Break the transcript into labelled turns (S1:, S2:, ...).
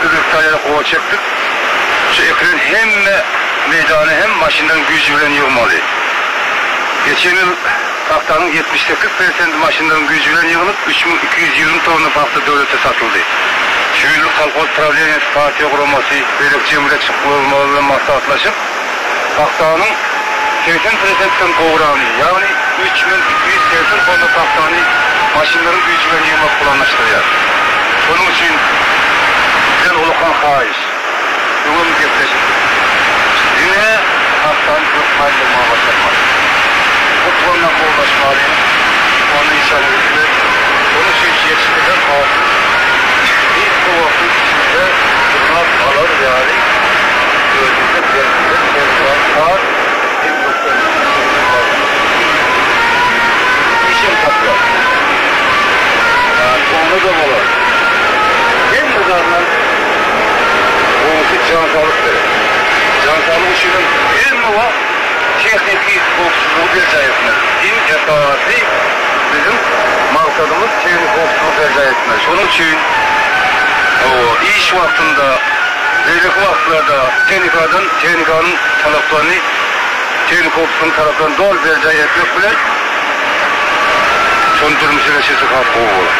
S1: 400 gektar ýere gowaça ekdik. Şu ekilen hemme meýdany hem maşynlaryň güýji bilen ýygmaly. Geçen ýyl pagtanyň 78 persendi maşynlaryň güýji bilen ýygylyp, 3220 tonna pagta döwlete satyldy. Şu ýyl kolhoz prawleniýesi, partiýa guramasy, beýleki jemgyýetçilik guramalary bilen maslahatlaşyp, pagtanyň 80 prosentden gowragyny, ýagny 3280 tonna pagtany maşynlaryň güýji bilen ýygmak planlaşdyrýar. Şonuň üçin sizden ullakan haýyş, öňem gepleşipdik, diňe pagtany hökman ýygmaga başarmaly. Bu tonna gowulaşmaly, tonna içaly gitmez. Şonuň üçin ýetişdirilen hasyl gysga wagtyň içinde ýygnap alar ýaly özümize berkidilen terbiýäni has hem hökmany Işem tapýar. Onda-da bolar. Hemme zadyndan gowusy jan saglyk gerek. Jan saglyk üçinem hemme wagt tehniki howpsuzlygy berjaý etmeli. Iň esasy biziň maksadymyz tehniki howpsuzlygy berjaý etmek. Şonuň üçin iş wagtynda, beýleki wagtlarda tehnikadan tehnikanyň talaplaryny, tehniki howpsuzlygyň talaplaryny doly berjaý etmek bilen, şony durmuşa geçirsek has gowy bolar.